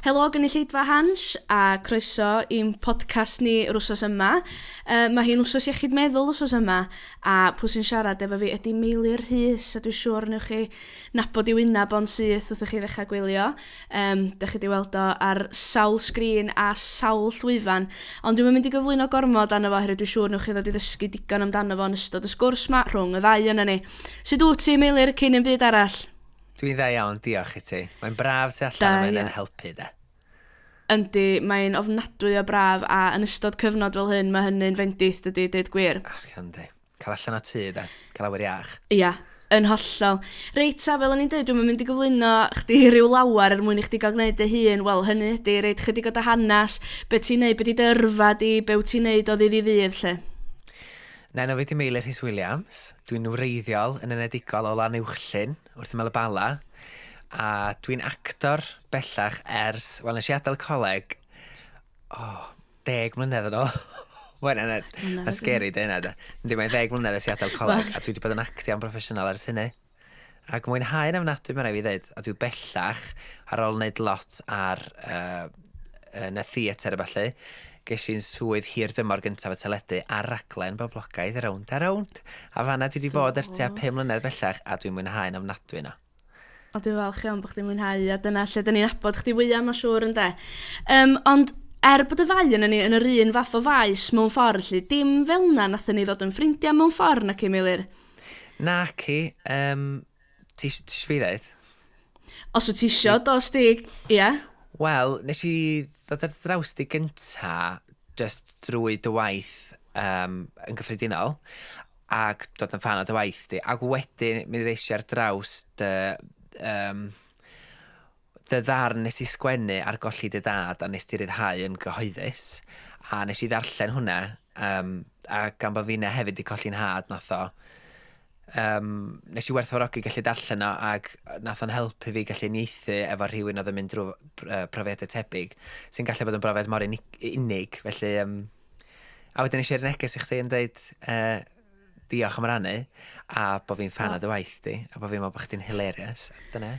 Helo gynulleidfa Hans a croeso i'n podcast ni yr wsos yma. Mae hi'n wsos iechyd meddwl wsos yma a pwy sy'n siarad efo fi ydy Meilir Rhys a dwi'n siŵr newch chi nabod i wyneb o'n syth wrth i chi ddechrau gwylio. Dych chi wedi weld o ar sawl sgrin a sawl llwyfan ond dwi'm yn mynd i gyflwyno gormod arno fo oherwydd dwi'n siŵr newch chi ddod i ddysgu digon amdano fo yn ystod y sgwrs ma rhwng y ddau yna ni. Sut wyt ti Meilir cyn yn byd arall? Dwi'n dda iawn, diolch i ti. Mae'n braf tu allan a mae'n helpu de. Yndi, mae'n ofnadwy o braf a yn ystod cyfnod fel hyn mae hynny'n fendith dydy, deud gwir. Ar yndi. Cael allan o tŷ de, cael awyr iach. Ia, yn hollol. Reit ta, fel o'n i'n deud, dwi'm yn mynd i gyflwyno chdi rhyw lawer er mwyn i chdi gael gwneud dy hun. Wel, hynny ydy, reit chydig o dy hanes, be ti'n neud, be di dy yrfa di, be wyt ti'n neud o ddydd i ddydd, lle. Na, enw fi 'di Meilir Rhys Williams. Dwi'n wreiddiol yn enedigol o Lanuwchllyn, wrth ymyl y Bala. A dwi'n actor bellach ers, wel nes i adael coleg, oh, 10 mlynedd yn ôl. Mae'n yna, mae'n scary dy hynna, de. Yndi, mae'n 10 mlynedd ers i adael coleg, a dwi wedi bod yn actio yn broffesiynol ers hynny. Ac mwynhau'n ofnadwy, mae'n rhaid fi ddeud. A dwi bellach, ar ôl wneud lot ar yn y theatr a ballu, ges i'n swydd hir dymor gyntaf y teledu ar raglen boblogaidd Rownd a Rownd. A fanna dwi wedi bod ers tua 5 mlynedd bellach, a dwi'n mwynhau'n ofnadwy yno. O, dwi'n falch iawn bod chdi'n mwynhau, a dyna lle dyn ni'n nabod chdi fwyaf, mae'n siŵr, ynde. Ond er bod y ddau yn ni yn yr un fath o faes mewn ffordd, lly, dim fel na nathon ni ddod yn ffrindiau mewn ffordd, naci, Meilir? Naci, ti isio fi ddeud? Os wyt ti isio, dos di, ie. Wel, nes i ddod ar draws di gynta just drwy dy waith yn gyffredinol, ac dod yn fan o dy waith di, ac wedyn mi ddes i ar draws dy ddarn nes i sgwennu ar golli dy dad a nes di ryddhau yn gyhoeddus, a nes i ddarllen hwnna, a gan bod finna hefyd di colli'n nhad, nath o, nes i werthfawrogi gallu darllen o, ac nath o'n helpu fi gallu uniaethu efo rhywun oedd yn mynd drwy profiadau tebyg, sy'n gallu bod yn brofiad mor unig, felly, a wedyn nes i yrru neges i chdi yn dweud diolch am rannu, a bod fi'n fan o dy waith di, a bod fi'n meddwl bod chdi'n hilarious. Dyna.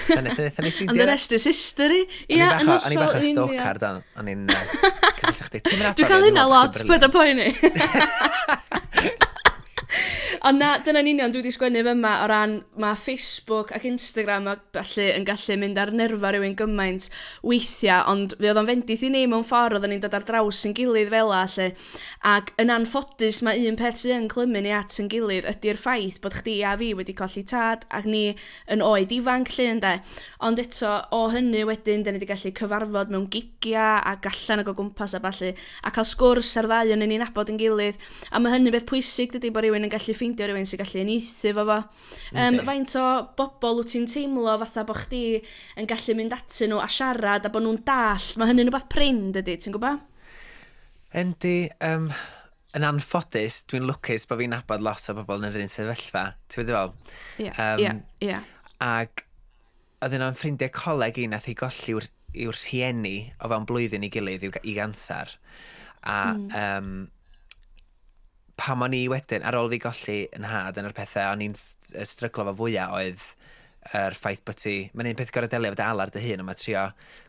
Dyna sy'n eithaf ni ffrindiau. And the rest is history. Ia, yn hollol. O'n i bach o stalker, dan. O'n i'n cysylltu chdi. Ti'n mynd Dwi'n cael hynna lot, paid â poeni. Ond na, dyna'n union dwi wedi sgwennu fyma o ran mae Facebook ac Instagram a ballu yn gallu mynd ar nerfa rhywun gymaint weithiau, ond fe oedd o'n fendith i ni mewn ffordd, oedden ni'n dod ar draws yn gilydd fel 'a, lle. Ac yn anffodus mae un peth sydd yn clymu ni at yn gilydd ydy'r ffaith bod chdi a fi wedi colli tad ac ni yn oed ifanc lle ynde. Ond eto o hynny wedyn da ni wedi gallu cyfarfod mewn gigia ac allan ac o gwmpas a ballu a cael sgwrs ar ddau yn ni'n nabod yn gilydd. A mae hynny beth pwysig dydy bod rhywun yn gallu ffeindio rhywun sy'n gallu uniaethu fo fo. Faint o bobl wyt ti'n teimlo fatha bod chdi yn gallu mynd atyn nhw a siarad a bod nhw'n dall? Mae hynny'n rhywbeth prin dydy, ti'n gwybod? Yndi, yn anffodus, dwi'n lwcus bod fi'n nabod lot o bobl yn yr un sefyllfa. Ti'n gwybod fel? Ie, ie, ie. Ac oedd un o'n ffrindiau coleg i nath i golli i'w rhieni o fewn blwyddyn i gilydd i gansar. A pam o'n i wedyn, ar ôl fi golli yn nhad, yn yr pethau o'n i'n stryglo fo fwyaf oedd yr ffaith bod ti, mae'n un peth gorau delio efo dy alar dy hun, ond mae trio,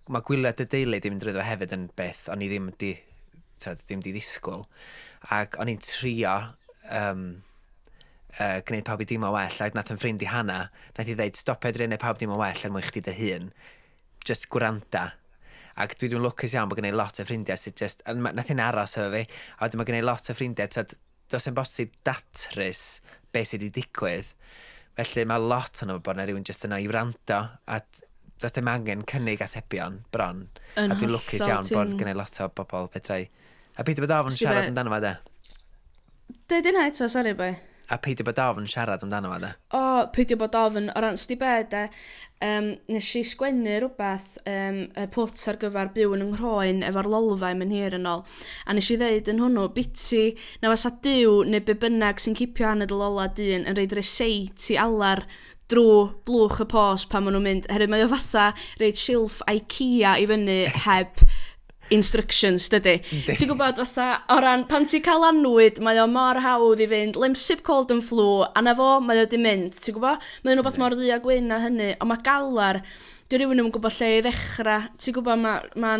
mae gwylio dy deulu di mynd drwyddo hefyd yn beth o'n i ddim di, tyd, ddim di ddisgwyl. Ac o'n i'n trio gwneud pawb i deimlo well, ac nath yn ffrind i Hana, nath i ddeud, stopia drio neud pawb deimlo well er mwyn chdi dy hun, just gwranda. Ac dwi dwi'n lwcus iawn bod gen i lot o ffrindiau sydd just, a nath hynna aros efo fi, a wedyn mae gen i lot o ffrindiau, tyd, does e'n bosib datrys beth sydd wedi digwydd. Felly mae lot o'n bod yna rhywun jyst yna i wrando, a does dim angen cynnig atebion bron. Yn A dwi'n lwcus hollol, iawn bod ti'n gen i lot o bobl fedrai. A peidio bod ofn Sdi siarad amdano fo, de. Deud hynna eto, sori boi. A peidio bod ofn siarad amdano fo, de. O, peidio bod ofn, o ran, sdi be, de, nes i sgwennu rhywbeth, y pwt ar gyfer byw yn yng Nghroen efo'r lolfa i'm yn hir yn ôl. A nes i ddeud yn hwnnw, biti na fysa Duw neu be bynnag sy'n cipio anadl ola dyn yn reid reseit i alar drwy blwch y post pan maen nhw'n mynd. Herwydd mae o fatha reid silff IKEA i fyny heb instructions, dydy. Ti'n gwybod, fatha, o ran, pan ti'n cael anwyd, mae o mor hawdd i fynd Lemsip cold and flu, a na fo, mae o di mynd, ti'n gwybod? Mae'n rhywbeth mor ddu a gwyn a hynny, ond mae galar, Di rhywun ddim yn gwybod lle i ddechrau. Ti'n gwybod, mae'n ma,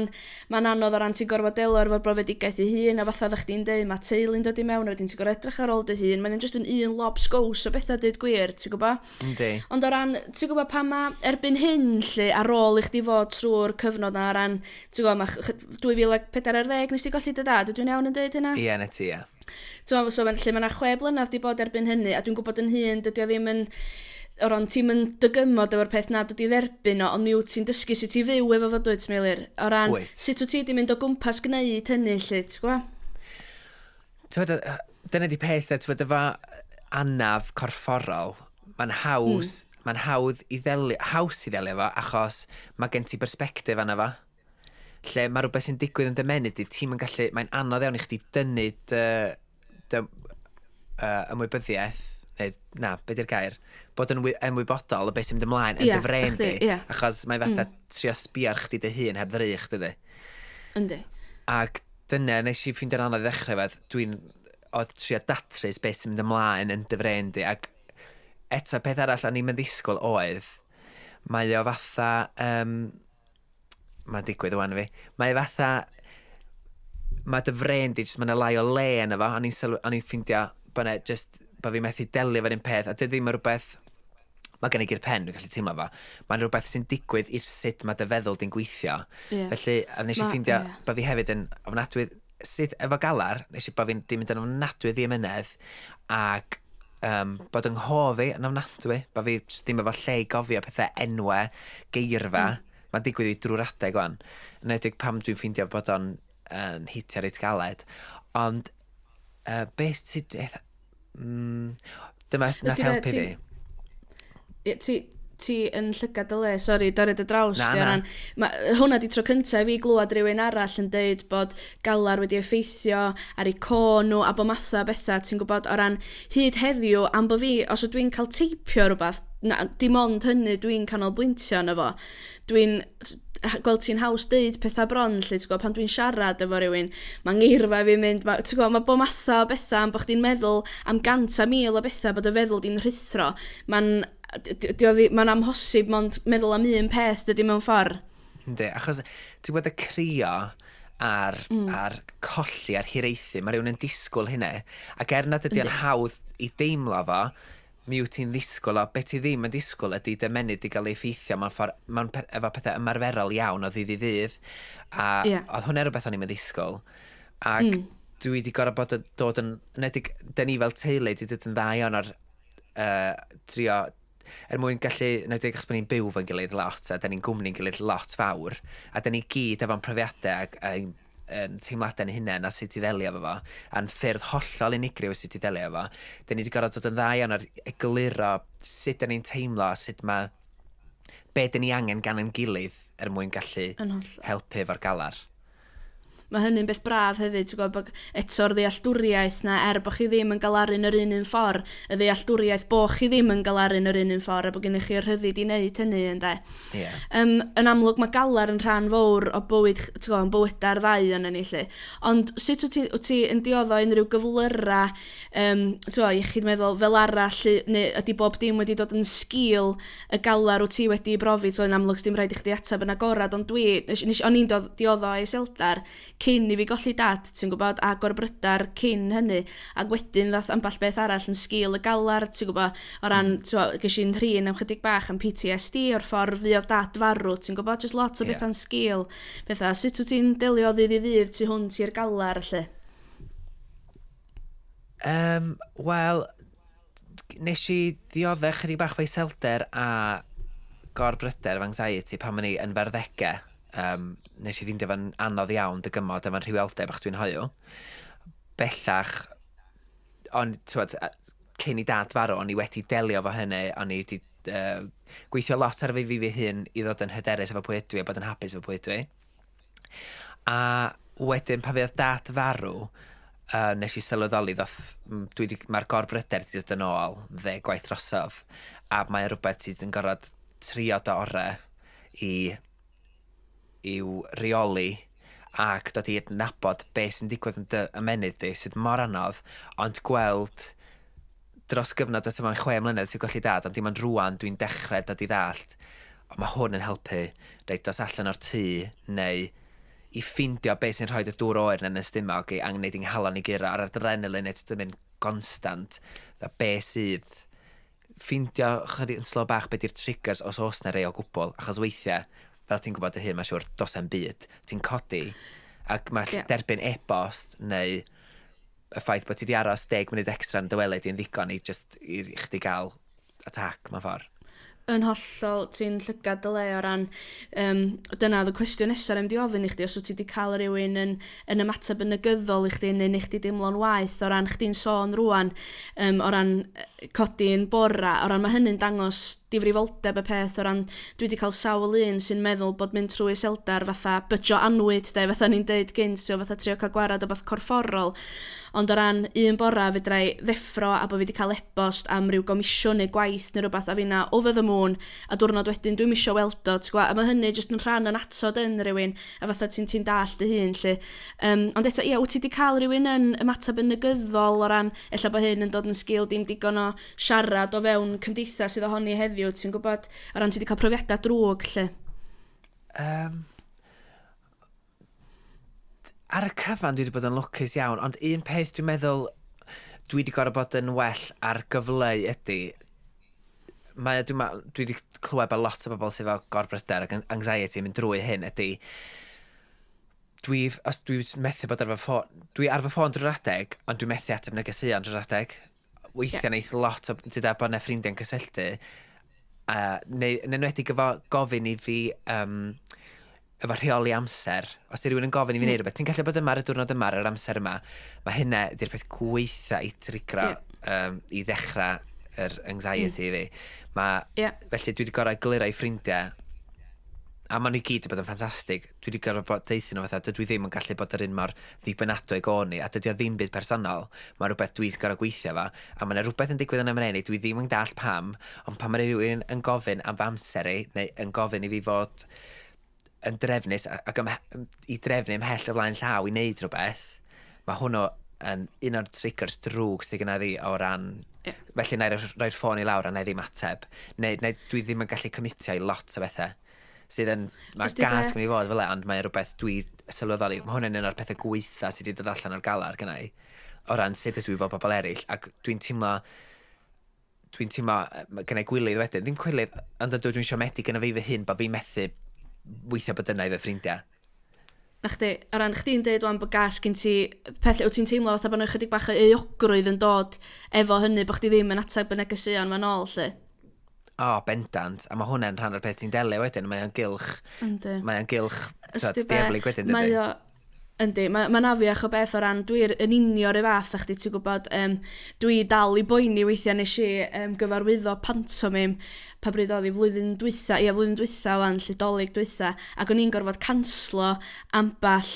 ma anodd o ran ti'n gorfod delio efo'r brofedigaeth i hun, a fatha ddech chdi'n deud, mae teulu'n dod i mewn, a wedyn ti'n gorfod edrych ar ôl dy hun. Mae'n just yn un lobsgows o bethau dweud gwir, ti'n gwybod? Yndi. Ond o ran, ti'n gwybod pan mae erbyn hyn, lle, ar ôl i chdi fod trwy'r cyfnod na, o ran, ti'n gwybod, mae 2014 nes ti golli dy dad, ydw i'n iawn yn deud hynna? Ie, na ti, ie. Ti'n gwybod, so, lle mae yna 6 blynedd di bod erbyn hynny, a dwi'n gwybod yn hun, dydy o ddim yn, o ran ti'n mynd dygymod efo'r peth na dod i dderbyn o, ond mi wyt ti'n dysgu sut i fyw efo fo dwyt, Meilir. O ran, Wyt. sut wyt ti di mynd o gwmpas gwneud hynny, lle, ti'n gwybod? Ti'n gwbod, dyna di peth, ti'n gwbod, efo anaf corfforol, mae'n haws, mae'n hawdd i ddelio, haws i ddelio efo, achos mae gen ti bersbectif arno fo. Lle mae rhywbeth sy'n digwydd yn dy ymennydd di, ti'n yn gallu, mae'n anodd iawn i chdi dynnu dy ymwybyddiaeth, neu na, be di'r gair, bod yn ymwybodol o beth sy'n mynd ymlaen yn dy fren chdi, di. ie. Achos mae fatha trio sbio ar chdi dy hun heb ddrych, dydy. Yndi. Ac dyna nes i ffeindio'n anodd i ddechrau fedd, dwi'n oedd trio datrys beth sy'n mynd ymlaen yn dy fren di. Ac eto, peth arall o'n i'n mynd ddisgwyl oedd, mae o fatha, mae'n digwydd wan i fi, mae o fatha, mae dy fren di, jyst mae'n lai o le yna fo, o'n i'n ffeindio bod 'na just, bod fi methu delio efo'r un peth, a dy ddim yn rhywbeth, mae gen i gur pen, dwi'n gallu teimlo fo, mae'n rhywbeth sy'n digwydd i'r sut mae dy feddwl di'n gweithio. Felly, a nes i ffeindio bod fi hefyd yn ofnadwy, sut efo galar, nes i bod fi'n di mynd yn ofnadwy ddiamynedd, ac bod yng nghof fi yn ofnadwy, bod fi jyst ddim efo lle i gofio pethau enwau, geirfa, mae'n digwydd i fi drwy'r adeg wan. Yn enwedig pam dwi'n ffeindio bod o'n yn hitio reit galed. Ond, beth ti... Dyma Nes nath di fe- helpu fi. Ie, ti yn llygad dy le, sori, dorri dy draws. Na, di, o na. ran, ma, hwnna di tro cyntaf i fi glywed rhywun arall yn deud bod galar wedi effeithio ar eu co nhw a bod matha bethau, ti'n gwybod, o ran hyd heddiw, am bod fi, os ydw i'n cael teipio rhywbeth, na, dim ond hynny dwi'n canolbwyntio arno fo. Dwi'n gweld ti'n haws deud pethau bron, lle, ti'n gwybod, pan dwi'n siarad efo rhywun, mae ngeirfa fi'n mynd, ma, ti'n gwybod, mae bob matha o bethau, am bod chdi'n meddwl am 100 a 1,000 o bethau, bod y feddwl di'n rhuthro. Mae'n mae'n amhosib mond meddwl am un peth, dydy mewn ffordd. Yndi, achos ti'n gwybod y crio a'r colli a'r hiraethu, mae rhywun yn disgwyl hynny. Ac er nad ydy o'n hawdd i deimlo fo, mi wyt ti'n ddisgwyl o, beth ti ddim yn disgwyl ydy dy ymennydd di gael ei effeithio mewn ffordd, mewn efo pethau ymarferol iawn o ddydd i ddydd. A oedd hwnna rhywbeth o'n i'n ddisgwyl. Ac dwi wedi gorfod bod yn dod yn, enwedig, dyn ni fel teulu wedi dod yn dda iawn ar trio, er mwyn gallu, enwedig achos bod ni'n byw fo'n gilydd lot, a dyn ni'n gwmni'n gilydd lot fawr, a dyn ni gyd efo'n profiadau ac ein teimladau ein hunain a sut i ddelio efo fo, a'n ffyrdd hollol unigryw sut i ddelio efo, dyn ni wedi gorfod dod yn dda iawn ar egluro sut dyn ni'n teimlo, a sut mae, be dyn ni angen gan ein gilydd er mwyn gallu Yn hollol. helpu efo'r galar. Mae hynny'n beth braf hefyd, ti'n gwybod, bod eto'r ddealltwriaeth na, er bod chi ddim yn galaru'n yr un un ffordd, y ddealltwriaeth bod chi ddim yn galaru'n yr un un ffordd, a bod gennych chi'r rhyddid i wneud hynny, ynde. Ie. Yn amlwg mae galar yn rhan fawr o bywyd, ti'n gwybod, yn bywydau'r ddau yn ni, lle. Ond sut wyt ti yn dioddo unrhyw gyflyrau, ti'n gwybod, iechyd meddwl fel arall, neu ydy bob dim wedi dod yn sgil y galar wyt ti wedi brofi, ti'n gwybod, yn amlwg dim rhaid i chdi ateb yn agorad, ond dwi, nes, o'n i'n dioddo iselder cyn i fi golli dad, ti'n gwybod, a gorbrydar cyn hynny, ac wedyn ddath ambell beth arall yn sgil y galar, ti'n gwybod, o ran, ti'n gwybod, ges i'n thrin am chydig bach am PTSD o'r ffordd fuodd dad farw, ti'n gwybod, just lot o bethau'n sgil pethau. Sut wyt ti'n delio ddydd i ddydd tu hwnt i'r galar, lle? Wel, nes i ddioddef chydig bach o iselder a gorbryder efo anxiety pan o'n i yn fy arddegau. Nes i ffeindio fo'n anodd iawn dygymod efo'n rhywioldeb achos dwi'n hoyw. Bellach, ond t'wod, cyn i dad farw, o'n i wedi delio efo hynny, o'n i wedi gweithio lot ar fi hun i ddod yn hyderus efo pwy ydw i a bod yn hapus efo pwy ydw i. A wedyn pan fydd dad farw, nes i sylweddoli ddoth, mae'r gorbryder wedi dod yn ôl 10 gwaith drosodd, a mae rhywbeth ti'n gorfod trio dy orau i'w reoli ac dod i adnabod beth sy'n digwydd yn dy ymennydd di, sydd mor anodd, ond gweld dros gyfnod o 6 mlynedd sy'n golli dad, ond dim ond rwan dwi'n dechrau dod i ddallt. Ond mae hwn yn helpu, reit, dos allan o'r tŷ, neu i ffindio beth sy'n rhoi y dŵr oer yn y stumog i angen i'n nghalon i guro, a'r adrenaline it's mynd constant, dda be sydd, ffindio chydig yn slo bach be di'r triggers os oes na rei o gwbl, achos weithiau, fel ti'n gwybod dy hun, mae'n siŵr, dos e'n byd, ti'n codi, ac mae derbyn e-bost neu y ffaith bod ti wedi aros 10 munud extra yn dy wely di'n ddigon i just i chdi gael attack mewn ffordd. Yn hollol, ti'n llygad dy le o ran, dyna oedd y cwestiwn nesaf rhaid i ofyn i chdi, os wyt ti wedi cael rhywun yn ymateb yn negyddol i chdi neu neu chdi deimlo'n waeth o ran chdi'n sôn rwan, o ran codi yn bora, o ran mae hynny'n dangos difrifoldeb y peth o ran dwi wedi cael sawl un sy'n meddwl bod mynd trwy iselder fatha bytio anwyd, de, fatha ni'n deud gynt, so fatha trio cael gwarad o beth corfforol. Ond o ran un bora fedra i ddeffro a bod fi wedi cael e-bost am ryw gomisiwn neu gwaith neu rhywbeth a finna over the moon a diwrnod wedyn dwi'm isio weld o, ti'n gwbod? A mae hynny jyst yn rhan yn atod yn rhywun a fatha ti'n dallt dy hun 'lly. Ond eto, ia, wyt ti wedi cael rhywun yn ymateb yn negyddol o ran ella bod hyn yn dod yn sgil dim digon o siarad o fewn cymdeithas sydd ohoni heddiw, ti'n gwybod, o ran ti wedi cael profiadau drwg 'lly? Ar y cyfan dwi wedi bod yn lwcus iawn, ond un peth dwi'n meddwl dwi wedi gorfod bod yn well ar gyfleu ydy, mae, dwi wedi clywed bod lot o bobl sydd efo gorbryder ac anxiety yn mynd drwy hyn ydy, dwi, os dwi methu bod ar fy ffôn, dwi ar fy ffôn drwy'r adeg, ond dwi'n methu ateb negeseuon drwy'r adeg. Weithiau neith lot o, ti'n dweud bod yna ffrindiau'n cysylltu, neu yn enwedig efo gofyn i fi efo rheoli amser. Os di rhywun yn gofyn i fi wneud rhywbeth, ti'n gallu bod yma ar y diwrnod yma ar yr amser yma, mae hynna di'r peth gweitha i trigro i ddechrau yr anxiety i fi. Ma, Felly dwi wedi gorau egluro i ffrindiau, a maen nhw i gyd wedi bod yn ffantastig. Dwi wedi gorfod bod deutha nhw fatha, dydw i ddim yn gallu bod yr un mor ddibynadwy ag o'n i, a dydy o ddim byd personol. Mae rhywbeth dwi'n gorfod gweithio fo, a mae yna rhywbeth yn digwydd yn 'y mren i, dwi ddim yn dallt pam, ond pan mae rhywun yn gofyn am fy amser i, neu yn gofyn i fi fod yn drefnus ac i drefnu ymhell o flaen llaw i wneud rhywbeth, mae hwnnw yn un o'r triggers drwg sydd gyda fi o ran. Felly na i roi'r ffôn i lawr a na i ddim ateb. Neu dwi ddim yn gallu commitio i lot o bethau. Sydd yn... Mae gas gen i fod fel e, ond mae'n rhywbeth dwi sylweddoli. Mae hwn yn un o'r pethau gweitha sydd wedi dod allan o'r galar gyna i. O ran sut ydw i fod bobl eraill. Ac dwi'n teimlo, mae gen i gwilydd wedyn, ddim cwilydd, ond ydw dwi'n siomedig gyda fi fy hun bod fi'n methu weithio bod yna i fy ffrindiau. Na chdi, o ran chdi'n deud wan bod gas gen ti, peth, wyt ti'n teimlo fatha bod nhw chydig bach o euogrwydd yn dod efo hynny, bod chdi ddim yn ateb y negeseuon ma'n ôl, lle? O, oh, bendant. A mae hwnna'n rhan o'r peth ti'n delio wedyn. Mae o'n gylch. Mae o'n gylch dieflig wedyn, dydy? Yndi, mae'n ma afiach o beth o ran, dwi'n yn union y fath a chdi, ti'n gwybod, dwi dal i boeni weithiau. Nes i gyfarwyddo pantomim pa bryd oedd hi, flwyddyn dwytha, ia, flwyddyn dwytha wan, lle Dolig dwytha, ac o'n i'n gorfod canslo amball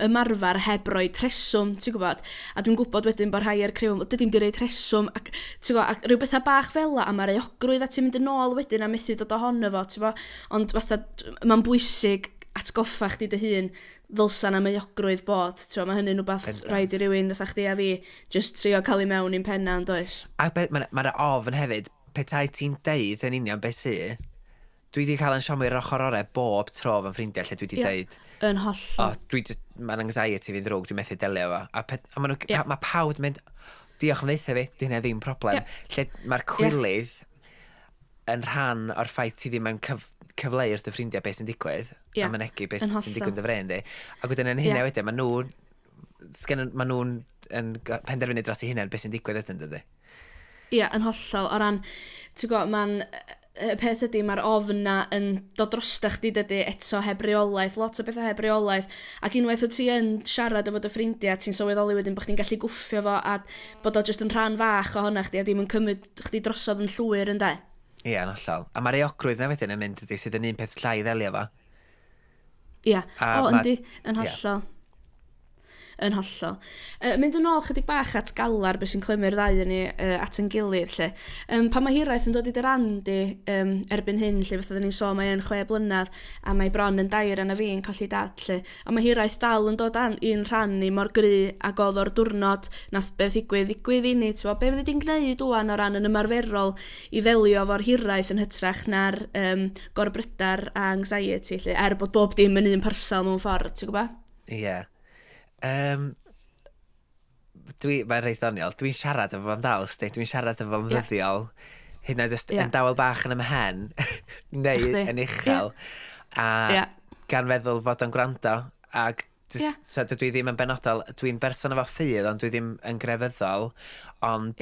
ymarfer heb roi rheswm, ti'n gwybod, a dwi'n gwybod wedyn bod rhai ar criw, dydy'n di roid rheswm, ac, ti'n gwybod, ac rhyw bethau bach fel a mae'r euogrwydd a ti'n mynd yn ôl wedyn a methu dod ohono fo, ti'n gwybod, ond fatha, mae'n bwysig atgoffa chdi dy hun ddylsa na euogrwydd bod. Ti'n, mae hynny'n rhywbeth rhaid i rywun fatha chdi a fi just trio cael ei mewn i'n penna, yn does? A mae'r ma ofn hefyd, petai ti'n deud yn union beth sy, dwi wedi cael yn siomi ar ochr orau bob tro fy ffrindiau lle dwi wedi deud, Yn hollol. O, dwi just, mae'n anxiety fi'n ddrwg, dwi'n methu delio efo. A ma nhw, ma pawb yn mynd, "Diolch am ddeutha fi, di hynna ddim problem." Lle mae'r cwilydd yn rhan o'r ffaith ti ddim yn cyfleu wrth dy ffrindiau beth sy'n digwydd, a mynegi beth sy'n digwydd dy fren di. Ac wedyn yn hynna wedyn, ma nhw'n yn penderfynu dros eu hunain beth sy'n digwydd wedyn, dydy? Ie, yn hollol. O ran, ti'n gwybod, mae'n y peth ydy, mae'r ofn na yn dod drosta chdi, dydy, eto heb reolaeth, lot o bethau heb reolaeth, ac unwaith wyt ti yn siarad efo dy ffrindiau, ti'n sylweddoli wedyn bod chdi'n gallu gwffio fo a bod o jyst yn rhan fach ohono chdi a ddim yn cymryd chdi drosodd yn llwyr, ynde? Ie, yn hollol. A mae'r euogrwydd na wedyn yn mynd, ydy, sydd yn un peth llai i ddelio fo. Ie, o, yndi, yn hollol. Yn hollol. Mynd yn ôl chydig bach at galar, beth sy'n clymu'r ddau yn ni at yn gilydd, lle. Pan mae hiraeth yn dod i dy ran di erbyn hyn, lle, fatha ni'n sôn, mae yn 6 blynedd a mae bron yn 3 yna fi yn colli dad, lle. A mae hiraeth dal yn dod an, un rhan ni mor gry ag oedd o'r diwrnod nath beth ddigwydd ddigwydd i ni. T'bo, be fyddi di'n gwneud wan o ran yn ymarferol i ddelio efo'r hiraeth yn hytrach na'r gorbrydar a anxiety, lle, er bod bob dim yn un parsel mewn ffordd, ti'n gwybod? Ie. Yeah. Mae'n reit ddoniol. Dwi'n siarad efo fo'n dal, sti. Dwi'n siarad efo fo'n ddyddiol. Hyd yn oed just yn dawel bach yn 'y mhen, neu Chdi. yn uchel. A gan feddwl fod o'n gwrando. Ac just, so dydw i ddim yn benodol. Dwi'n berson efo ffydd, ond dwi ddim yn grefyddol. Ond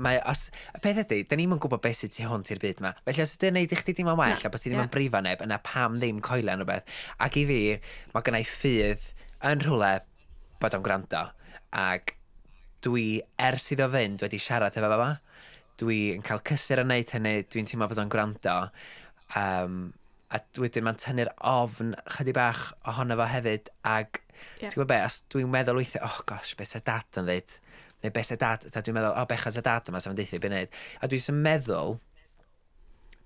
mae, os, y peth ydy, da ni'm yn gwybod beth sydd tu hwnt i'r byd yma. Felly os ydy'n neud i chdi deimlo'n well, Na, a bod ti ddim yn brifo neb, yna pam ddim coelio yn rhywbeth. Ac i fi, mae gennau ffydd yn rhywle bod o'n gwrando. Ac dwi, ers iddo fynd, wedi siarad efo fo. Dwi yn cael cysur yn neud hynny, dwi'n teimlo fod o'n gwrando. A wedyn mae'n tynnu'r ofn chydig bach ohono fo hefyd. Ac ti'n gwybod be, os dwi'n meddwl weithiau, "Oh gosh, beth se dad yn dweud?" Neu beth se dad, ta dwi'n meddwl, "Oh, bechod se dad yma, sa fo'n deutha fi beth wneud." A dwi'n meddwl,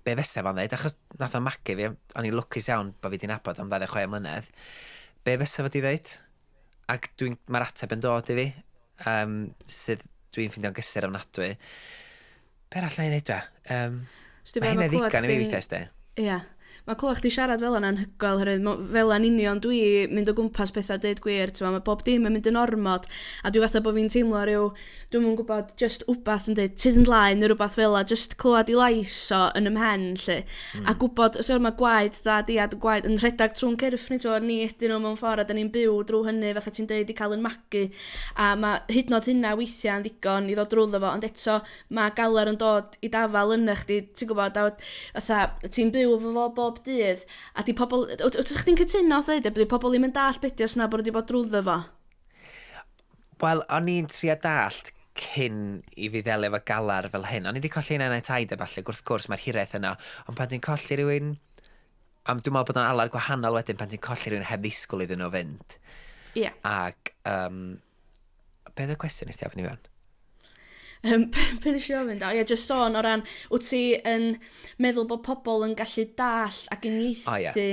be fysa fo'n dweud, achos nath o magu fi, o'n i'n lwcus iawn bod fi di nabod am 26 mlynedd, be fysa fo di dweud? Ac mae'r ateb yn dod i fi, sydd dwi'n ffeindio'n gysur ofnadwy. Be arall na i wneud dwe? Mae hynna ddigon i fi weithiau, sti. Ie. Mae clywed chdi siarad fel yna'n anhygoel, oherwydd fel yna'n union dwi mynd o gwmpas pethau, deud gwir, ti'n, mae bob dim yn mynd yn ormod, a dwi fatha bod fi'n teimlo rhyw, dwi'm yn gwybod, just wbath yn deud, "Tydd yn dlaen", neu rhywbeth fel 'a, just clywed i lais o yn 'y mhen, lle. A gwybod, so mae gwaed dad i a gwaed yn rhedeg trwy'n cyrff ni, ti'n, ni ydyn nhw mewn ffordd, a da ni'n byw drwy hynny, fatha ti'n deud, i cael yn magu, a mae hyd yn oed hynna weithiau yn ddigon i ddod drwyddo fo, ond eto mae galar yn dod i dafal yna chdi, ti'n gwybod, a fatha, ti'n byw efo fo bob dydd, a di pobl, wyt chdi'n cytuno, dweud, bod pobl ddim yn dallt beth os na bod wedi bod drwyddo fo? Wel, o'n i'n trio dallt cyn i fi ddelio efo galar fel hyn. O'n i wedi colli un taid a falle, wrth gwrs mae'r hiraeth yno. Ond pan ti'n colli rhywun... Am dwi'n meddwl bod o'n alar gwahanol wedyn pan ti'n colli rhywun heb ddisgwyl iddyn nhw fynd. Ac, be oedd y cwestiwn nes ti ofyn i fi wan? Be nes i ofyn da? Ie, just sôn o ran, wyt ti yn meddwl bod pobl yn gallu dallt ac uniaethu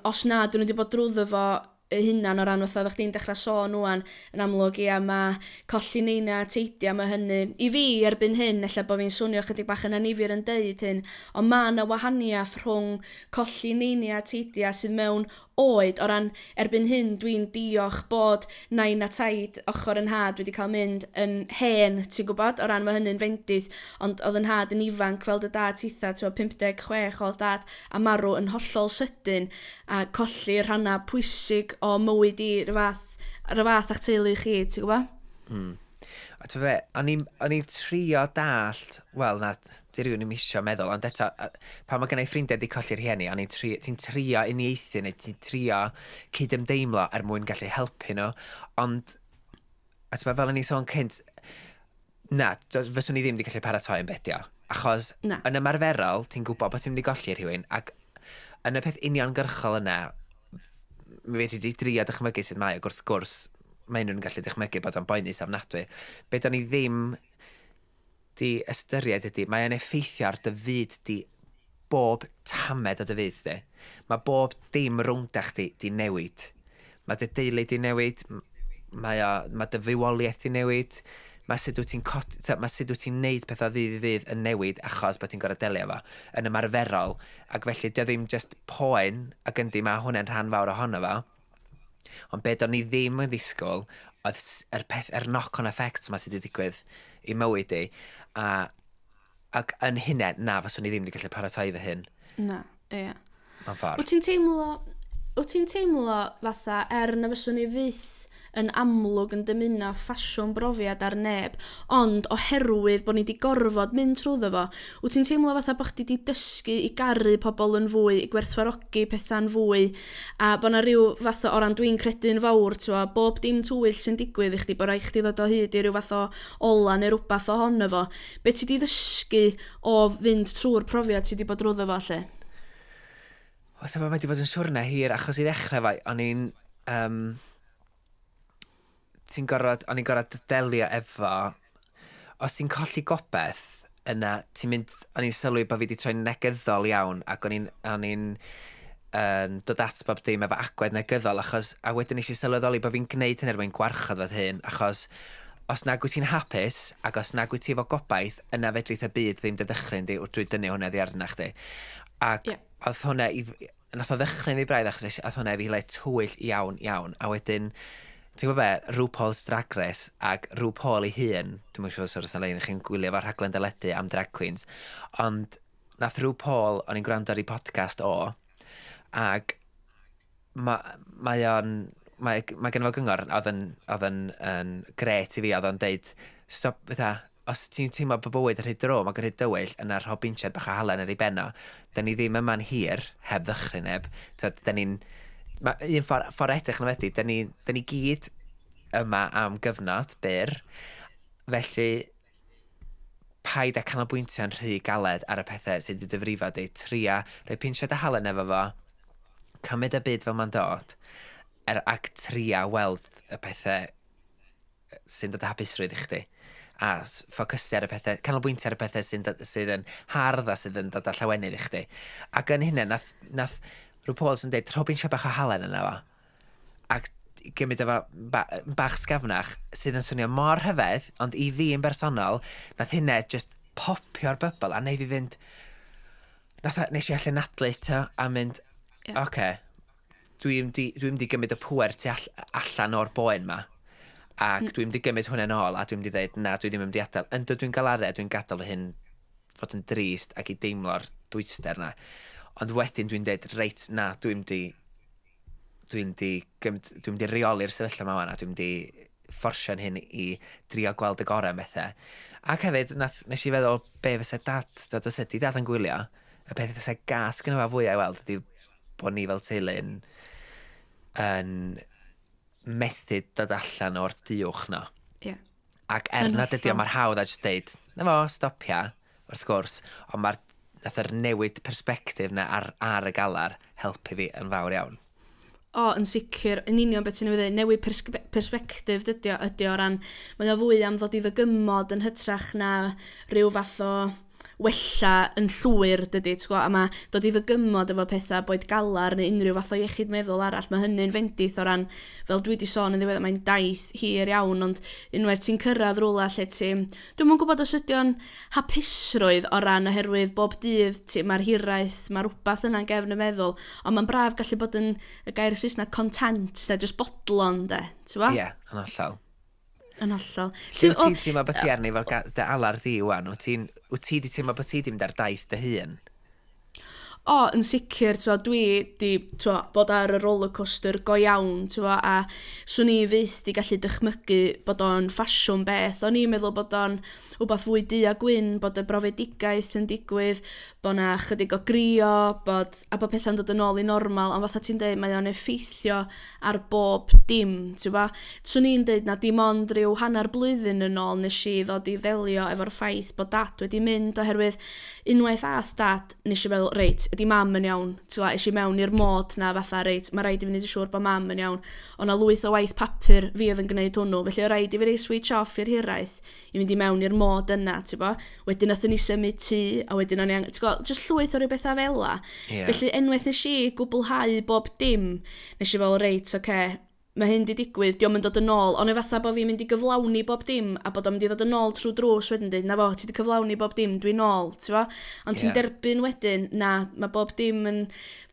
os na dyn nhw wedi bod drwyddo fo eu hunan, o ran fatha oeddech chdi'n dechrau sôn wan yn amlwg, ia, mae colli neina teidia, mae hynny i fi erbyn hyn, ella bod fi'n swnio chydig bach yn annifyr yn deud hyn, ond mae yna wahaniaeth rhwng colli neina teidia sydd mewn oed, o ran erbyn hyn dwi'n diolch bod nain a taid ochr yn nhad wedi cael mynd yn hen, ti'n gwybod, o ran mae hynny'n fendith, ond oedd yn nhad yn ifanc fel dy dad titha, ti'n gwybod, 56 oedd dad a marw yn hollol sydyn a colli rhannau pwysig o mywyd i rhyw fath a'ch teulu chi, ti'n gwybod? A ti'n be, o'n i'n trio dallt, wel na, di rhywun ddim isio meddwl, ond eto, pan mae gennau ffrindiau di colli'r rhieni, o'n i'n trio, ti'n trio uniaethu neu ti'n trio cydymdeimlo er mwyn gallu helpu nhw, ond, a ti'n be, fel o'n i'n sôn cynt, na, fyswn i ddim wedi gallu paratoi yn bedio, achos Na. yn ymarferol, ti'n gwybod bod ti'n mynd i golli rhywun, ac yn y peth uniongyrchol yna, mi fedri di drio dychmygu sut mae, ac wrth gwrs, mae nhw'n gallu dychmygu bod o'n boenus ofnadwy. Be da ni ddim di ystyried ydy, mae o'n effeithio ar dy fyd di, bob tamed o dy fyd di. Mae bob dim rownd chdi di newid. Mae dy deulu di newid, mae dy fywoliaeth di newid, mae sut wyt ti'n neud pethau ddydd i ddydd yn newid achos bod ti'n gorfod delio efo yn ymarferol. Ac felly, dio ddim just poen, ac yndi, mae hwnna'n rhan fawr ohono fo. Ond be do'n ni ddim yn ddisgwyl oedd yr peth, yr knock-on effect yma sydd wedi digwydd i mywyd i. Ac yn hynny, na, faswn i ddim wedi gallu paratoi fy hyn Na, ie. Mewn ffordd. Wyt ti'n teimlo fatha, er na fyswn i fyth yn amlwg yn dymuno ffasiwn brofiad ar neb, ond oherwydd bod ni wedi gorfod mynd trwyddo fo, wyt ti'n teimlo fatha bod chdi wedi dysgu i garu pobl yn fwy, i gwerthfawrogi pethau'n fwy, a bod na rhyw fath o ran dwi'n credu'n fawr, ti'n, bob dim tywyll sy'n digwydd i chdi, bod rhaid chdi ddod o hyd i ryw fath o ola neu rhywbeth ohono fo. Be ti wedi ddysgu o fynd trwy'r profiad ti wedi bod drwyddo fo, lle? O, ti'n, mae wedi bod yn siwrna hir, achos i ddechrau fo, o'n i'n... Um, Ti'n gorfod, o'n i'n gorfod delio efo, os ti'n colli gobeith, yna ti'n mynd, o'n i'n sylwi bod fi wedi troi'n negyddol iawn, ac o'n i'n dod at bob dim efo agwedd negyddol, achos, a wedyn nes i sylweddoli bod fi'n gwneud hyn er mwyn gwarchod fy hun, achos os nag wyt ti'n hapus, ac os nag wyt ti efo gobaith, yna fedrith y byd ddim dy ddychryn di drwy dynnu hwnna oddi arna chdi. Ac oedd hwnna i, nath o ddychryn fi braidd achos oedd hwnna i fi le tywyll iawn, iawn. A wedyn, ti'n gwybod be, RuPaul's Drag Race ac RuPaul ei hun, dwi'n siŵr os oes yna chi'n gwylio fo'r rhaglen deledu am drag queens, ond nath RuPaul, o'n i'n gwrando ar ei podcast o, ac mae o'n, mae gen fo gyngor oedd yn grêt i fi, oedd o'n deud, stop, fatha, os ti'n teimlo bod bywyd yn rhy drwm ac yn rhy dywyll, yna rho binsiad bach o halen ar ei ben o. Da ni ddim yma'n hir, heb ddychryn neb. Tyd, da ni'n... Ma, un ffordd edrych yn wedi, da ni gyd yma am gyfnod byr, felly paid â canolbwyntio'n rhy galed ar y pethau sydd wedi dy frifo di. Tria, rhoi pinsiad o halen efo fo, cymryd y byd fel mae'n dod, ac tria weld y pethau sy'n dod â hapusrwydd i chdi. A ffocysu ar y pethau, canolbwyntio ar y pethau sydd yn hardd a sydd yn dod â llawenydd i chdi. Ac yn hynny, nath RuPaul sy'n dweud, rho binsiad bach o halen yna fo. Ac gymryd efo bach sgafnach, sydd yn swnio mor rhyfedd, ond i fi yn bersonol, nath hynna just popio'r bubble a neud fi fynd, nes i allu anadlu eto a mynd, oce, okay, dwi'n mynd i gymryd y pwer tu allan o'r boen ma. Ac dwi'n mynd i gymryd hwnna nôl a dwi'n mynd i dweud, na, dwi ddim yn mynd i adael. Ynddo dwi'n galaru a dwi'n gadael hyn fod yn drist ac i deimlo'r dwyster na. Ond wedyn dwi'n dweud, reit, na, dwi'n mynd i reoli'r sefyllfa yma wan a dwi'n mynd i fforsio'n hun i drio gweld y gorau am bethau. Ac hefyd, nes i feddwl be fysa dad, dod os ydy dad yn gwylio, y peth fysa gas gyda fo fwyaf i weld ydy bod ni fel teulu yn methu dod allan o'r duwch no. Ac er nad ydy o mor hawdd a jyst deud, na fo, stopia, wrth gwrs, ond nath yr newid persbectif na ar y galar helpu fi yn fawr iawn. O, yn sicr, yn union beth ti'n ei ddweud, newid persbectif dydy o, ydy o ran, mae o fwy am ddod i ddygymod yn hytrach na rhyw fath o wella yn llwyr, dydy, ti'n gwbod, a mae dod i ddygymod efo pethau, boed galar neu unrhyw fath o iechyd meddwl arall, mae hynny'n fendith o ran, fel dwi wedi sôn yn ddiweddar, mae'n daith hir iawn, ond unwaith ti'n cyrraedd rhywle lle ti, dwi'm yn gwybod os ydy o'n hapusrwydd o ran oherwydd bob dydd mae'r hiraeth, mae rhywbeth yna'n gefn y meddwl, ond mae'n braf gallu bod yn y gair Saesneg content, de, just bodlon, de, ti'n gwbod? Ie, yeah, yn hollol. Yn hollol. Lle wyt ti'n teimlo bod ti arni fel dy alar di wan? Wyt ti di teimlo bod ti di mynd ar daith dy hun? O, yn sicr, t'wo, dwi di, t'wo, bod ar y rollercoaster go iawn, t'wo, a swn i fyth di gallu dychmygu bod o'n ffasiwn beth. O'n i'n meddwl bod o'n wbath fwy du a gwyn, bod y brofedigaeth yn digwydd, bod na chydig o grio, a bod pethau'n dod yn ôl i normal, ond fatha ti'n dweud, mae o'n effeithio ar bob dim, ti'n bo? Swn i'n dweud na dim ond rhyw hanner blwyddyn yn ôl nes i ddod i ddelio efo'r ffaith bod dad wedi mynd, oherwydd unwaith ath dad, nes i feddwl, reit, ydy mam yn iawn? Ti'n gwbod, es i mewn i'r mod na fatha, reit, mae rhaid i fi wneud yn siŵr bod mam yn iawn. O na lwyth o waith papur fi oedd yn gwneud hwnnw, felly o rhaid i fi rei switch off i'r hiraeth i fynd i mewn i'r mod yna, ti'n bo? Wedyn nathon ni symud tŷ, a wedyn o'n i angen, ti'n gwbod, just llwyth o ryw bethau fel la. Felly unwaith nes i gwblhau bob dim, nes i fel, reit, oce, okay, mae hyn di digwydd, dio'm yn dod yn ôl, ond fatha bod fi'n mynd i gyflawni bob dim, a bod o'n mynd i ddod yn ôl trwy drws wedyn dweud, na fo, ti di cyflawni bob dim, dwi'n ôl, ti'n fo? Ond ti'n derbyn wedyn, na, mae bob dim yn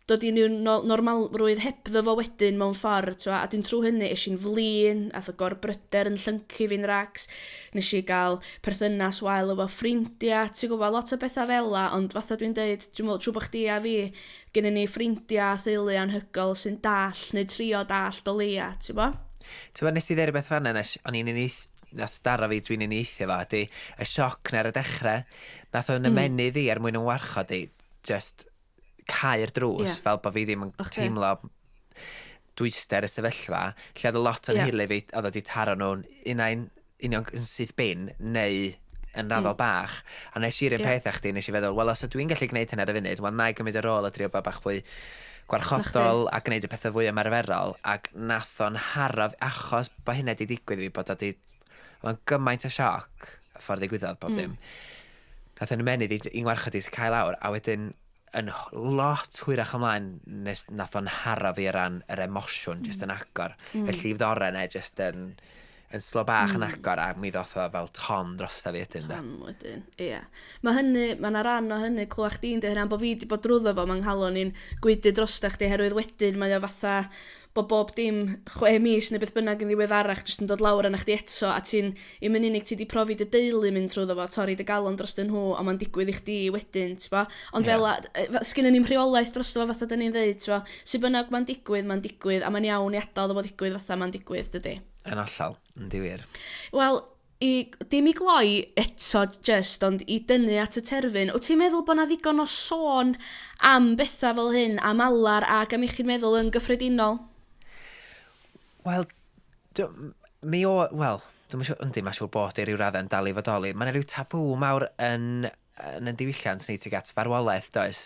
dod i ryw normalrwydd hebddo fo wedyn mewn ffordd, ti'n fo? A dyn trwy hynny, es i'n flin, ath y gorbryder yn llyncu fi'n racs, nes i gael perthynas wael efo ffrindiau, ti'n gwybod, lot o bethau fel la, ond fatha dwi'n deud, dwi'n meddwl, trwy bod chdi a fi, gynnon ni ffrindiau a theulu anhygoel sy'n dall neu trio dallt o leia, ti'n bo? Ti'n bod, nes i ddeud rhywbeth fanna, nes, o'n i'n uniaeth, nath daro fi dwi'n uniaethio fo, ydy y sioc na ar y dechrau. Nath o'n ymennydd i er mwyn yn warchod i, just cau'r drws, fel bod fi ddim yn teimlo dwyster y sefyllfa, lle oedd lot o'n hili fi, oedd wedi taro nhw'n unai'n union yn syth bin, neu yn raddol bach. A nes i'r un peth â chdi, nes i feddwl, wel, os ydw i'n gallu gwneud hynny ar y funud, wel, na i gymryd y rôl a drio bod bach fwy Gwarchodol a gwneud y pethau fwy ymarferol, ac nath o'n haro fi, achos bod hynna 'di digwydd i fi, bod o 'di, oedd o'n gymaint o sioc, y ffordd ddigwyddodd bob dim. Nath yn ymennydd i ngwarchod i cael lawr, a wedyn yn lot hwyrach ymlaen nes nath o'n haro fi o ran yr emosiwn jyst yn agor. Y llif ddore 'na jyst yn slo bach yn agor a mi ddoth o fel ton drosta fi wedyn, de. Ton wedyn, ie. Mae hynny, mae yna ran o hynny, clywed chdi'n dweud hynna, bod fi wedi bod drwyddo fo, mae'n nghalon i'n gwaedu drosta chdi, herwydd wedyn mae o fatha bod bob dim 6 mis neu beth bynnag yn ddiweddarach jyst yn dod lawr arna chdi eto, a ti'n, i'm yn unig ti wedi profi dy deulu mynd trwyddo fo, torri dy galon dros nhw, ond mae'n digwydd i chdi wedyn, ti'n bo? Ond fel, sgynnon ni'm rheolaeth drosto fo fatha dyn ni'n dweud, ti'n bo? Sut bynnag mae'n digwydd, a mae'n iawn i adael iddo fo ddigwydd fatha mae'n digwydd, dydy. Yn hollol, yn wir. Wel, dim i gloi eto just, ond i dynnu at y terfyn, wyt ti'n meddwl bod 'na ddigon o sôn am bethau fel hyn, am alar ac am iechyd meddwl yn gyffredinol? Wel, mi o, wel, dwi'n siŵr, yndi, mae'n siŵr bod i ryw raddau yn dal i fodoli. Mae yna rhyw tabŵ mawr yn y diwylliant ni tuag at farwolaeth, does?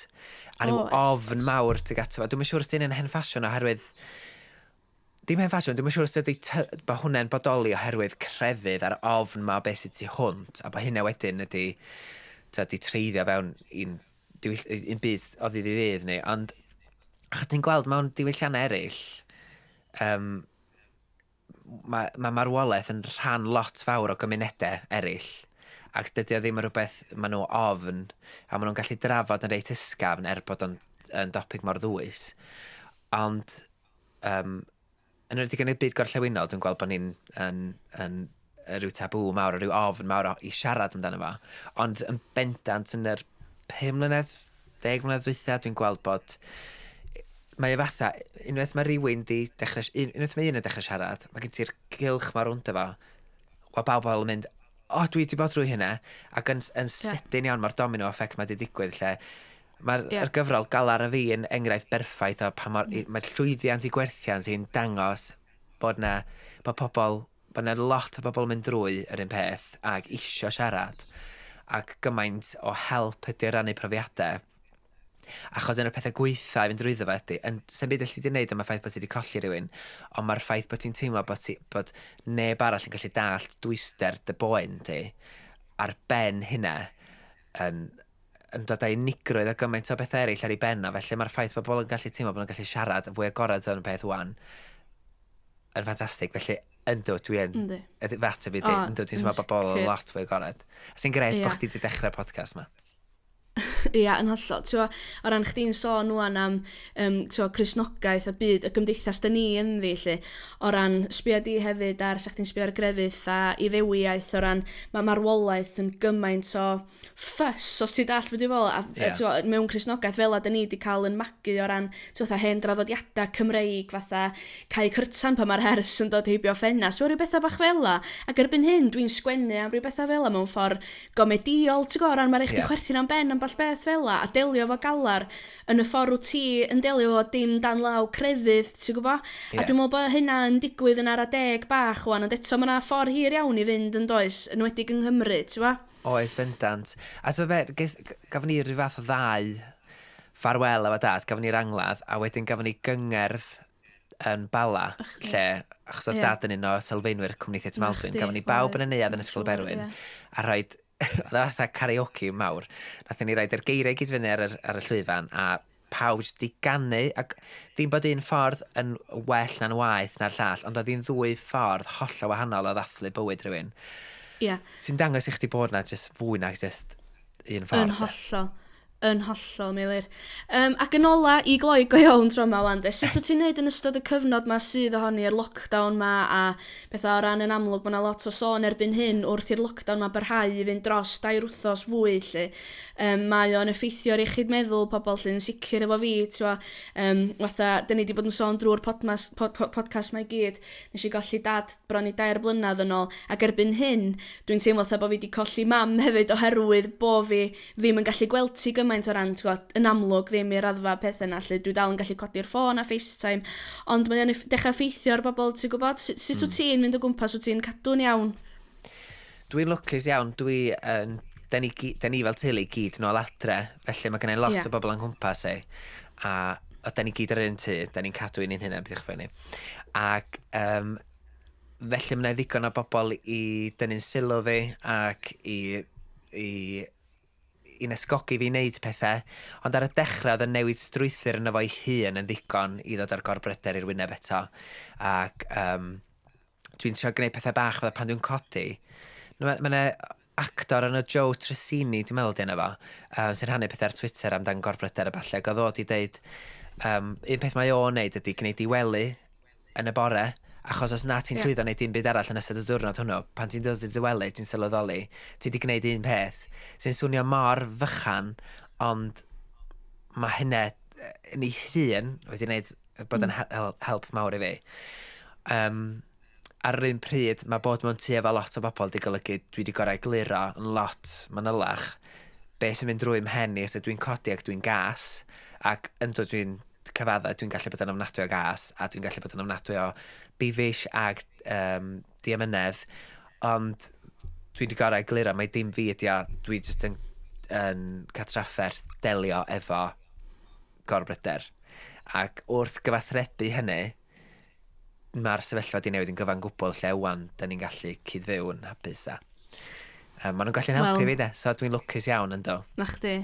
A rhyw ofn mawr tuag at fo. Dwi'n siŵr os 'di hynny'n hen ffasiwn oherwydd, dim hen ffasiwn, dwi'n siŵr os ydy bod hwnna'n bodoli oherwydd crefydd a'r ofn ma o beth sydd tu hwnt, a bod hynna wedyn ydy, ta, di treiddio fewn i'n byd o ddydd i ddydd ni. Ond, achos ti'n gweld mewn diwylliannau eraill, mae marwolaeth yn rhan lot fawr o gymunedau eraill. Ac dydy o ddim yn rhywbeth maen nhw ofn, a maen nhw'n gallu drafod yn reit ysgafn er bod o'n yn dopig mor ddwys. Ond, yn enwedig yn y byd gorllewinol, dwi'n gweld bod ni'n yn rhyw tabŵ mawr, rhyw ofn mawr i siarad amdano fo. Ond yn bendant yn yr 5 mlynedd, 10 mlynedd dwytha, dwi'n gweld bod mae o fatha, unwaith mae rhywun di dechrau, unwaith mae un yn dechrau siarad, mae gen ti'r gylch ma rownd efo, o bawb yn mynd, "O, dwi wedi bod drwy hynna," ac yn sydyn iawn mae'r domino effect mae wedi digwydd lle mae'r yeah. gyfrol Galar a Fi yn enghraifft berffaith o pa mor, mae'r llwyddiant i gwerthiant sy'n dangos bod na lot o bobl yn mynd drwy yr un peth ac isio siarad ac gymaint o help ydy o rannu profiadau. Achos un o'r pethau gweitha i fynd drwyddo fe ydy, yn, sy'n byd allu di wneud am y ffaith bod ti wedi colli rhywun, ond mae'r ffaith bod ti'n teimlo bod neb arall yn gallu dallt dwyster dy boen di, ar ben hynna, yn dod â unigrwydd a gymaint o bethau eraill ar ei ben o, felly mae'r ffaith bod bobl yn gallu teimlo bod nhw'n gallu siarad yn fwy agored yn y peth wan, yn ffantastig. Felly, yndw, dwi yn, fy ateb i di, yndw, dwi'n teimlo bod bobl yn lot fwy agored. A sy'n gret bod chdi wedi dechrau'r podcast ma. Ia, yn hollol. T'wo, o ran chdi'n sôn wan am t'wo, Cristnogaeth a byd, y gymdeithas da ni ynddi, lle, o ran sbio di hefyd ar, sa chdi'n sbio ar grefydd a Iddewiaeth, o ran mae marwolaeth yn gymaint o ffys, os ti'n dallt beth dwi'n fel, a t'wo, mewn Cristnogaeth fel a da ni wedi cael yn magu o ran t'wo, fatha hen draddodiadau Cymreig, fatha cau cyrtan pan mae'r hers yn dod heibio ffenast, rhyw bethau bach fel la. Ac erbyn hyn, dwi'n sgwennu am rhyw bethau fel la mewn ffordd gomedïol, ti'n gwybod, o ran mae'n rhaid chdi chwerthin am ben ambell beth fel la, a delio efo galar yn y ffordd wyt ti yn delio efo dim dan law crefydd, ti'n gwybod? A dwi'n meddwl bod hynna yn digwydd yn ara deg bach wan, ond eto mae yna ffordd hir iawn i fynd yn does, yn enwedig yng Nghymru, ti'n gwybod? Oes, bendant. A ti'n be, gafon ni rhyw fath o ddau ffarwel efo dad, gafon ni'r angladd, a wedyn gafon ni gyngerdd yn Bala, lle, achos oedd dad yn un o sylfaenwyr Cwmni Theatr Maldwyn, gafon ni bawb yn y neuadd yn Ysgol Berwyn, a rhaid, oedd o fatha karaoke mawr, nathon ni roid yr geiriau gyd fyny ar y llwyfan, a pawb jyst di ganu, ac ddim bod un ffordd yn well na'n waeth na'r llall, ond oedd hi'n ddwy ffordd hollol wahanol o ddathlu bywyd rhywun. Sy'n dangos i chdi bod na just fwy na just un ffordd. Yn hollol. Yn hollol, Meilir. Ac yn ola, i gloi go iawn tro yma wan, de, sut wyt ti'n neud yn ystod y cyfnod ma sydd ohoni, yr lockdown ma, a bethau o ran yn amlwg, mae yna lot o sôn erbyn hyn wrth i'r lockdown ma barhau i fynd dros 2 wthnos fwy, lle. Mae o'n effeithio ar iechyd meddwl pobl lle, yn sicr efo fi, ti'n fatha, dyn ni wedi bod yn sôn drwy'r podcast ma i gyd, nes i golli dad bron i 3 blynedd yn ôl, ac erbyn hyn, dwi'n teimlo fatha bod fi wedi colli mam hefyd oherwydd bo fi ddim yn gallu gweld ti gymaint o ran, ti'n gwbod, yn amlwg ddim i'r raddfa pethau yna, lle dwi dal yn gallu codi'r ffôn a FaceTime, ond mae o'n dechrau effeithio ar bobl, ti'n gwybod? Sut wyt ti'n mynd o gwmpas, wyt ti'n cadw'n iawn? Dwi'n lwcus iawn, dwi yn... Da ni fel teulu i gyd nôl adre, felly mae gen i lot o bobl yn nghwmpas i. A o, da ni gyd ar un tŷ, da ni'n cadw un i'n hynna, beth yw'ch phoeni. Ac felly mae 'na ddigon o bobl i dynnu'n sylw fi ac i'n ysgogi fi i wneud pethau, ond ar y dechrau oedd y newid strwythur yno fo'i hun yn ddigon i ddod â'r gorbryder i'r wyneb eto. Ac dwi'n trio gwneud pethau bach fel pan dwi'n codi. Mae 'na actor yn y Joe Tracini, dwi'n meddwl 'di enw fo, sy'n rhannu pethau ar Twitter amdan gorbryder a ballu, ac oedd o 'di deud, un peth mae o'n neud ydy gwneud i wely yn y bore, achos os na ti'n llwyddo wneud dim byd arall yn ystod y diwrnod hwnnw, pan ti'n dod i dy wely, ti'n sylweddoli, ti wedi gwneud un peth, sy'n swnio mor fychan, ond mae hynna yn ei hun wedi gwneud bod yn help mawr i fi. Ar yr un pryd, mae bod mewn tŷ efo lot o bobl wedi golygu dwi wedi gorau egluro yn lot manylach be sy'n mynd drwy mhen i os ydw i'n codi ac dwi'n gas, ac ynddo dwi'n cyfadda, dwi'n gallu bod yn ofnadwy o gas, a dwi'n gallu bod yn ofnadwy o bifish ag diamynedd, ond dwi wedi gorau egluro, mae dim fi ydi o, dwi jyst yn cael trafferth delio efo gorbryder. Ac wrth gyfathrebu hynny, mae'r sefyllfa wedi newid yn gyfan gwbl lle wan, da ni'n gallu cyd-fyw yn hapus a. Maen nhw'n gallu'n helpu fi de, so dwi'n lwcus iawn yn do. Na chdi.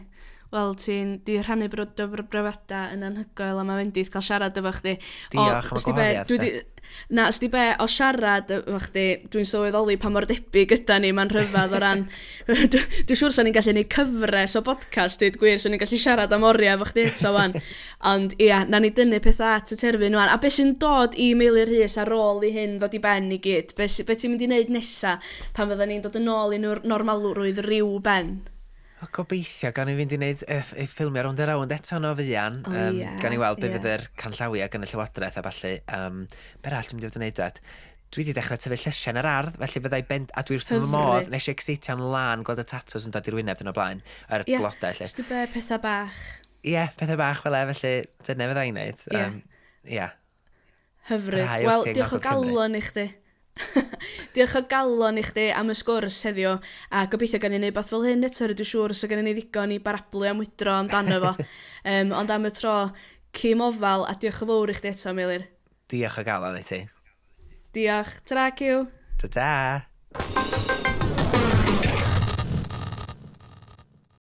Wel, ti'n di rhannu dy brofiadau yn anhygoel a mae fendith cael siarad efo chdi. Diolch am y gwahoddiad. Dwi di, na, os di be, o siarad efo chdi, dwi'n sylweddoli pa mor debyg yda ni, mae'n rhyfedd o ran... Dwi'n siŵr sa'n ni'n gallu neud cyfres o podcast, dweud gwir, sa'n ni'n gallu siarad am oriau efo chdi eto wan. Ond ia, na ni dynnu pethau at y terfyn wan. A beth sy'n dod i Meilir Rhys ar ôl i hyn ddod i ben i gyd? Be, be ti'n mynd i wneud nesa pan fydda ni'n dod yn ôl i normalrwydd rhyw ben? O, gobeithio, gan i fynd i wneud y ffilmiau Rownd a Rownd eto no fuan. O, ie, gan i weld be fydd ie. yr canllawiau gan y Llywodraeth a ballu. Be arall dwi'n mynd i fod yn neud dwed? Dwi wedi dechrau tyfu llysiau yn yr ardd, felly fyddai bend... A dwi wrth fy modd, nes i excitio'n lân gweld y tatws yn dod i'r wyneb dyn o blaen, yr blodau, lle. Jyst i be, pethau bach. Ie, pethau bach fel e, felly dyna fydda i'n neud. Ie. Hyfryd. Parhau Wel, wrthi yng diolch o Ngogledd Cymru. galon i chdi. Diolch o galon i chdi am y sgwrs heddiw, a gobeithio gan i wneud beth fel hyn eto, rydw siŵr os gen i ni ddigon i barablu am wydro amdano fo. Ond am y tro, cym ofal, a diolch yn fawr i chdi eto, Meilir. Diolch o galon i ti. Diolch. Ta-ra, Cyw. Ta-ta.